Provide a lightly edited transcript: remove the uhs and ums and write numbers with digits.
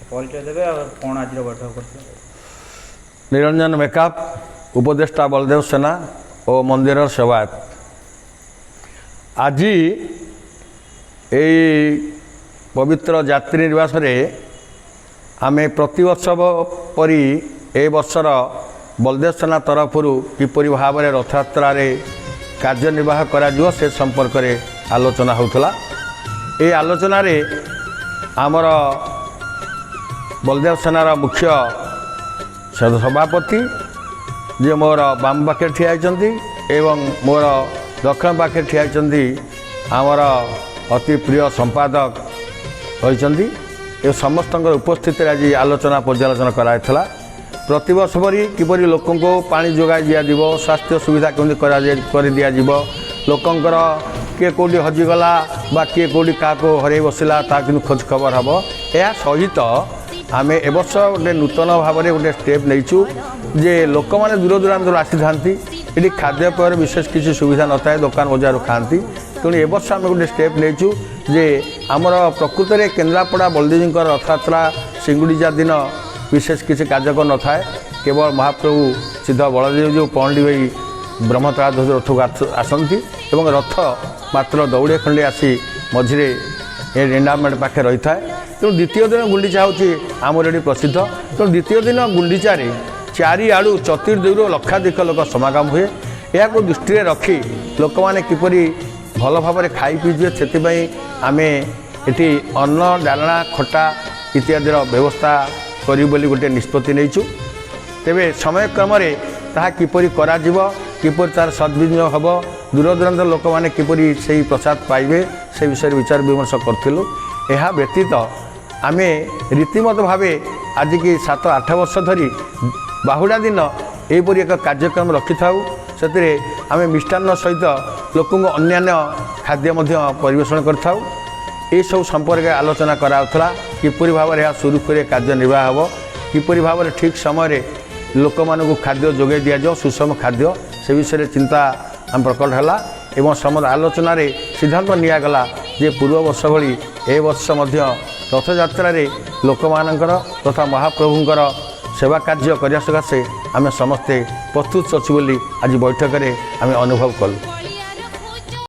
ପରିଚୟ ଦେବେ ଆଉ କ'ଣ ଆଜିର ବୈଠକ କରିଥିଲେ? ନିରଞ୍ଜନ ମେକାପ, ଉପଦେଷ୍ଟା ବଳଦେବ ସେନା ଓ ମନ୍ଦିରର ସେବାୟତ। ଆଜି ଏଇ ପବିତ୍ର ଯାତ୍ରୀ ନିବାସରେ ଆମେ ପ୍ରତିବର୍ଷ ପରି ଏ ବର୍ଷର ବଳଦେବ ସେନା ତରଫରୁ କିପରି ଭାବରେ ରଥଯାତ୍ରାରେ କାର୍ଯ୍ୟନିର୍ବାହ କରାଯିବ, ସେ ସମ୍ପର୍କରେ ଆଲୋଚନା ହେଉଥିଲା। ଏହି ଆଲୋଚନାରେ ଆମର ବଳଦେବ ସେନାର ମୁଖ୍ୟ ସଭାପତି, ଯିଏ ମୋର ବାମ ପାଖରେ ଠିଆ ହେଇଛନ୍ତି ଏବଂ ମୋର ଦକ୍ଷିଣ ପାଖରେ ଠିଆ ହେଇଛନ୍ତି ଆମର ଅତି ପ୍ରିୟ ସମ୍ପାଦକ ରହିଛନ୍ତି, ଏ ସମସ୍ତଙ୍କର ଉପସ୍ଥିତିରେ ଆଜି ଆଲୋଚନା ପର୍ଯ୍ୟାଲୋଚନା କରାଯାଇଥିଲା। ପ୍ରତିବର୍ଷ ପରି କିପରି ଲୋକଙ୍କୁ ପାଣି ଯୋଗାଇ ଦିଆଯିବ, ସ୍ୱାସ୍ଥ୍ୟ ସୁବିଧା କେମିତି କରାଯାଇ କରିଦିଆଯିବ, ଲୋକଙ୍କର କିଏ କେଉଁଠି ହଜିଗଲା ବା କିଏ କେଉଁଠି କାହାକୁ ହରାଇ ବସିଲା, ତା କିନ୍ତୁ ଖୋଜ ଖବର ହେବ। ଏହା ସହିତ ଆମେ ଏବର୍ଷ ଗୋଟେ ନୂତନ ଭାବରେ ଗୋଟେ ଷ୍ଟେପ୍ ନେଇଛୁ ଯେ ଲୋକମାନେ ଦୂର ଦୂରାନ୍ତରୁ ଆସିଥାନ୍ତି, ଏଠି ଖାଦ୍ୟପେୟର ବିଶେଷ କିଛି ସୁବିଧା ନଥାଏ, ଦୋକାନ ବଜାରରୁ ଖାଆନ୍ତି। ତେଣୁ ଏବର୍ଷ ଆମେ ଗୋଟେ ଷ୍ଟେପ୍ ନେଇଛୁ ଯେ ଆମର ପ୍ରକୃତରେ କେନ୍ଦ୍ରାପଡ଼ା ବଳଦେବଜୀଙ୍କର ରଥଯାତ୍ରା ଶ୍ରୀଗୁଣ୍ଡିଚା ଦିନ ବିଶେଷ କିଛି କାର୍ଯ୍ୟକ୍ରମ ନଥାଏ। କେବଳ ମହାପ୍ରଭୁ ସିଦ୍ଧ ବଳଦେବଜୀଉ ପହଣ୍ଡି ହୋଇ ବ୍ରହ୍ମତାଳଧ୍ୱଜ ରଥକୁ ଆସନ୍ତି ଏବଂ ରଥ ମାତ୍ର ଦଉଡ଼ିଏ ଖଣ୍ଡେ ଆସି ମଝିରେ ଏ ଏଣ୍ଡାମେଣ୍ଟ ପାଖରେ ରହିଥାଏ। ତେଣୁ ଦ୍ୱିତୀୟ ଦିନ ଗୁଣ୍ଡିଚା ହେଉଛି ଆମର ଏଠି ପ୍ରସିଦ୍ଧ। ତେଣୁ ଦ୍ୱିତୀୟ ଦିନ ଗୁଣ୍ଡିଚାରେ ଚାରିଆଡ଼ୁ ଚତୁର୍ଦିଗରୁ ଲକ୍ଷାଧିକ ଲୋକ ସମାଗମ ହୁଏ। ଏହାକୁ ଦୃଷ୍ଟିରେ ରଖି ଲୋକମାନେ କିପରି ଭଲ ଭାବରେ ଖାଇ ପିଇଯିବେ, ସେଥିପାଇଁ ଆମେ ଏଠି ଅନ୍ନ, ଡାଲମା, ଖଟା ଇତ୍ୟାଦିର ବ୍ୟବସ୍ଥା କରିବୁ ବୋଲି ଗୋଟିଏ ନିଷ୍ପତ୍ତି ନେଇଛୁ। ତେବେ ସମୟକ୍ରମରେ ତାହା କିପରି କରାଯିବ, କିପରି ତା'ର ସଦ୍ବିନିଯୋଗ ହେବ, ଦୂରଦୂରାନ୍ତ ଲୋକମାନେ କିପରି ସେଇ ପ୍ରସାଦ ପାଇବେ, ସେ ବିଷୟରେ ବିଚାର ବିମର୍ଶ କରିଥିଲୁ। ଏହା ବ୍ୟତୀତ ଆମେ ରୀତିମତ ଭାବେ ଆଜିକି 7-8 ବର୍ଷ ଧରି ବାହୁଡ଼ା ଦିନ ଏହିପରି ଏକ କାର୍ଯ୍ୟକ୍ରମ ରଖିଥାଉ। ସେଥିରେ ଆମେ ମିଷ୍ଟାନ୍ନ ସହିତ ଲୋକଙ୍କୁ ଅନ୍ୟାନ୍ୟ ଖାଦ୍ୟ ମଧ୍ୟ ପରିବେଷଣ କରିଥାଉ। ଏସବୁ ସମ୍ପର୍କରେ ଆଲୋଚନା କରାଯାଉଥିଲା, କିପରି ଭାବରେ ଏହା ସୁରୁଖୁରୁରେ କାର୍ଯ୍ୟ ନିର୍ବାହ ହେବ, କିପରି ଭାବରେ ଠିକ୍ ସମୟରେ ଲୋକମାନଙ୍କୁ ଖାଦ୍ୟ ଯୋଗାଇ ଦିଆଯିବ, ସୁଷମ ଖାଦ୍ୟ, ସେ ବିଷୟରେ ଚିନ୍ତା ଆମ ପ୍ରକଟ ହେଲା ଏବଂ ସମସ୍ତ ଆଲୋଚନାରେ ସିଦ୍ଧାନ୍ତ ନିଆଗଲା ଯେ ପୂର୍ବ ବର୍ଷ ଭଳି ଏ ବର୍ଷ ମଧ୍ୟ ରଥଯାତ୍ରାରେ ଲୋକମାନଙ୍କର ତଥା ମହାପ୍ରଭୁଙ୍କର ସେବା କାର୍ଯ୍ୟ କରିବା ସକାଶେ ଆମେ ସମସ୍ତେ ପ୍ରସ୍ତୁତ ଅଛୁ ବୋଲି ଆଜି ବୈଠକରେ ଆମେ ଅନୁଭବ କଲୁ।